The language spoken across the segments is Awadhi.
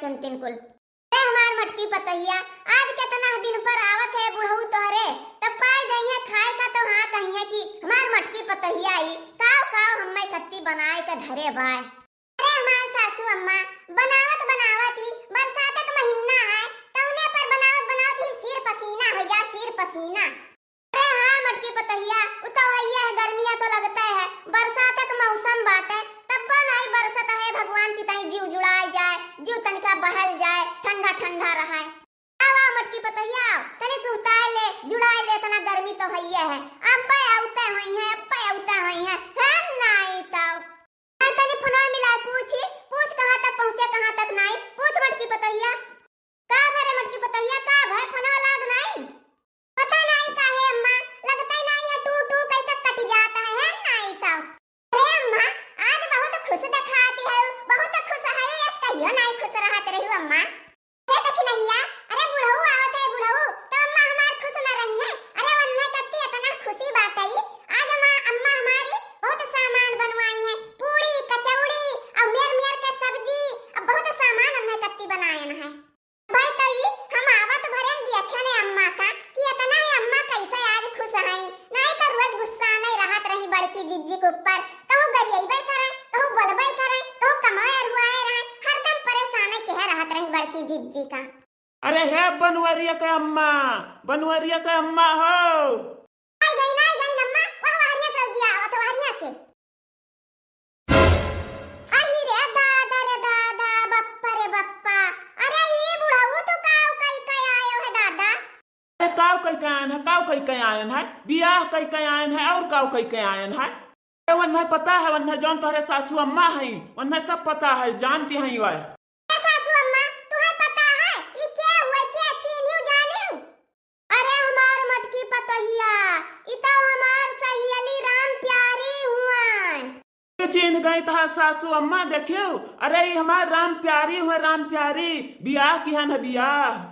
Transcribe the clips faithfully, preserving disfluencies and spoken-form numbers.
सुनतिन कुल। अरे हमार मटकी पतोहिया, आज केतना दिन पर आवत है बुढ़ऊ तोहरे, तब पाए जइहे खाए का तो हाँ कहिहे कि हमार मटकी पतोहिया आई, काव काव हम्मे कत्ती बनाए के धरे बाय। अरे हमार सासू अम्मा, बनावत बनावत ही बरसात के महीना है, तौने पर बनावत बनावत ही सिर पसीना हो जा, सिर पसीना। अरे हाँ मटकी पतोहिया, उ तो हइये है, गर्मिया तो लगते है, बरसात के मौसम बाटे, तब्बो नाई बरसत है भगवान की तई जीव जुड़ाए जाए, जीव तनिका बहल जाए, ठंडा ठंडा रहे। आवा मटकी पतोहिया, तनी सुहताए ले, जुड़ाए ले, इतना गर्मी तो हइये है। अब्बे अउते होइहे, अब्बे अउते होइहे, है नाई तो। आ, तनी फोनवा मिलाए पूछी, पूछ कहाँ तक पहुँचे, कहाँ तक नाई, पूछ मटकी पतोहिया। का भरे मटकी पतोहिया, का भरे फोनवा लाग नाई? पता नाई काहे अम्मा, लगते नाई है टू टू कैसे कट जाता है, है नाई तो। अरे अम्मा, आज बहुत खुश देखाती है, बहुत खुश है, यस कहियो नाई खुश रहत रही अम्मा। हे दखिनहिया, अरे बुढ़ऊ आवत है बुढ़ऊ, तो अम्मा हमार खुश न रही है। अरे वन्ने कत्ती इतना खुशी बाटई, आज अम्मा, अम्मा हमारी बहुत सामान बनवाई है, पूड़ी, कचौड़ी और मेर मेर के सब्जी, अब बहुत सामान वन्ने कत्ती बनायन है। भाई तई हम आवत भरेन दियखे ने अम्मा का कि इतना है अम्मा कैसे आज खुश हई, नाई तो रोज गुस्सा नहीं रहत रही बड़की जिज्जी के ऊपर, कहूँ गरियबे करे, कहूँ बोलबे करे, कहूँ कमाए अरुआए रहे, हरदम परेशाने के रहत रही बड़की जिज्जी का। अरे हे बनवरिया के अम्मा, बनवरिया के अम्मा हो। आई गई, आई गई अम्मा, वह वहरिया से उजिया आवत, वहरिया से। अही रे दादा रे दादा, बप्पा रे बप्पा। अरे ई बुढ़ऊ तू काव कई के आयो है दादा? अरे काव कई के आयन है, काव कई के आयन है, बियाह कई के आयन है और काव कई के आयन है? अरे वन्हे पता है, वन्हे जौन तोहरे सासू अम्मा हई, वन्हे सब पता है, जानती हई वह। ए सासू अम्मा, तुहे पता है, ई के हुए, के चीन्हियो जानियो? अरे हमार मटकी पतोहिया, ई तो हमार सहियली राम प्यारी हुए। के चीन्ह गई तोहार सासू अम्मा, देखियो, अरे ई हमार राम प्यारी हुए, राम प्यारी, बियाह किहन है बियाह।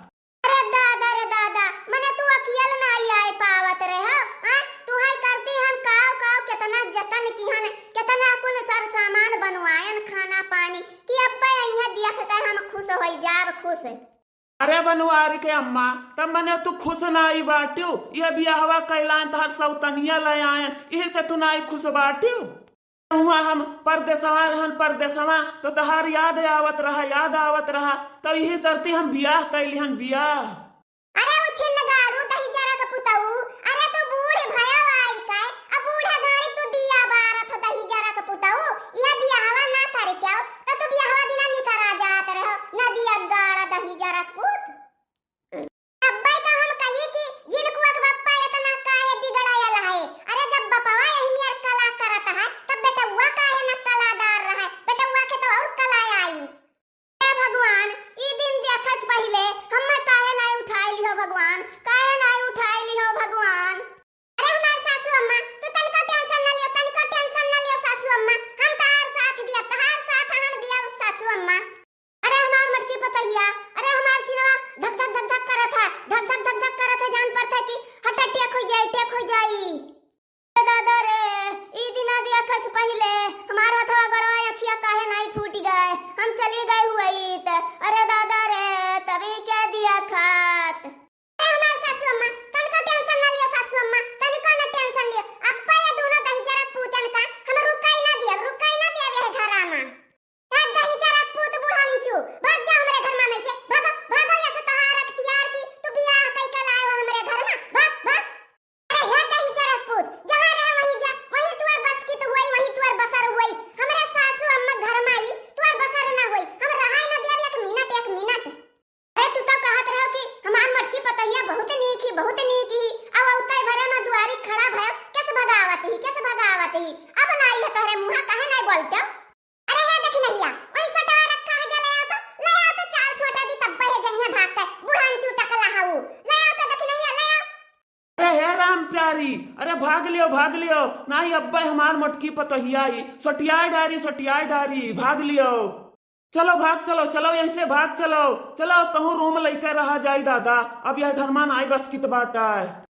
अरे दादा रे दादा, मने तू अकियल नाई आए पावत रहे हो, हैं? तुहे करती हम काव काव केतना जतन किहन, केतना कुल सर सामान बनवायन, खाना पानी, कि अब्बे अइहे देख के हम खुश होई जाब, खुश। अरे बनवारी के अम्मा, तब मने तू खुश नाई बाटियो? ये बियाहवा कैलान तहर सौतनिया ले आयन, इहे से तू नाई खुश बाटियो? हुआ हम परदेसवा रहन, परदेसवा, तो तहार याद आवत रहा, याद आवत रहा, तो इही करती हम बियाह कैली हन, बियाह। अरे उ छिन्न गाड़ू दही जरा के पुतऊ, अरे तू बूढ़ भया आई काय, अब बूढ़ा गाड़ी तू दिया बारत हो दही जरा के पुतऊ, यह बियाहवा ना करे क्या, तो तू बियाहवा बिना निकरा जात रहो, नदिया गाड़ा दही जरा के पुत। अब्बे तो हम कही कि जिनकुआ के बप्पा इतना काहे बिगड़ायल है? अरे जब बपवा यही नियर कला करत है, तब बेटउआ काहे न कलादार रहे? बेटउआ के तो और कला आई। हे भगवान, ई दिन देखस पहिले हम्मे काहे नाई उठाई लिहो भगवान, काहे नाई उठाई लिहो भगवान? अरे हमार सासू अम्मा, तू तनिको tension न लियो, तनिको tension न लियो सासू अम्मा, हम तहार साथ दिया, तहार साथ हन दिया सासू अम्मा। अरे हमार मटकी पतोहिया, अरे हमार सिनवा धक धक धक धक करत है, धक धक धक धक करत है, जान पड़त है कि heart attack हो जाई, attack हो जाई। ए दादा रे, ई दिना देखस पहिले हमार हथवा गड़वा अखिया काहे नाई फूट गए, हम चली गए हुई त। अरे दादा रे, तभी क्या देखत। ए हमार सासू अम्मा, तनिको tension ना लियो सासू अम्मा, तनिको ना tension लियो। अब्बे ये दोनों दहिजरा पूतन का हम रुकाई ना दिया, रुकाई ना दिया ये घरा में। ए दहिजरा पूत बुढ़ांचू, भाग जा हमरे घर में से, भागो, भागो यहाँ से, तोहार अख्तियार की, तू बियाह कई के लाए हो हमरे घर में, भाग, भाग। अरे हे दहिजरा पूत, जहाँ रहे वहीं जा, वहीं तुअर बस की तो हुई, वहीं तुअर बसर हुई। हमरे सासू अम्मा घर में आई, तुअर बसर ना हुई, हम रहाई ना दिया एक मिनट, एक मिनट। अरे तू तो कहत रहो कि हमार मटकी पतोहिया बहुत नीक ही, बहुत नीक ही। अब उतई भरे में दुआरी खड़ा भयो, कैसे भगावत ही, कैसे भगावत ही? अब ना आई है तोहरे मुँहा, काहे नहीं बोलते हो? अरे हे दखिनहिया, वही सटवा रखा है, जा ले आओ तो, ले आओ तो चार सोटा दी तब्बे है जइहे भाग के, बुढ़ान चूटा कला हाऊ। ले आओ तो दखिनहिया, ले आओ। अरे हे राम प्यारी, अरे भाग लियो, भाग लियो, नाही अब्बे हमार मटकी पतोहिया ही, सटियाए डारी, सटियाए डारी, भाग लियो। चलो भाग चलो, चलो यहीं से भाग चलो, चलो अब कहूँ room लइके रहा जाई दादा, अब यह घर मा नाई बस कित बाटा है।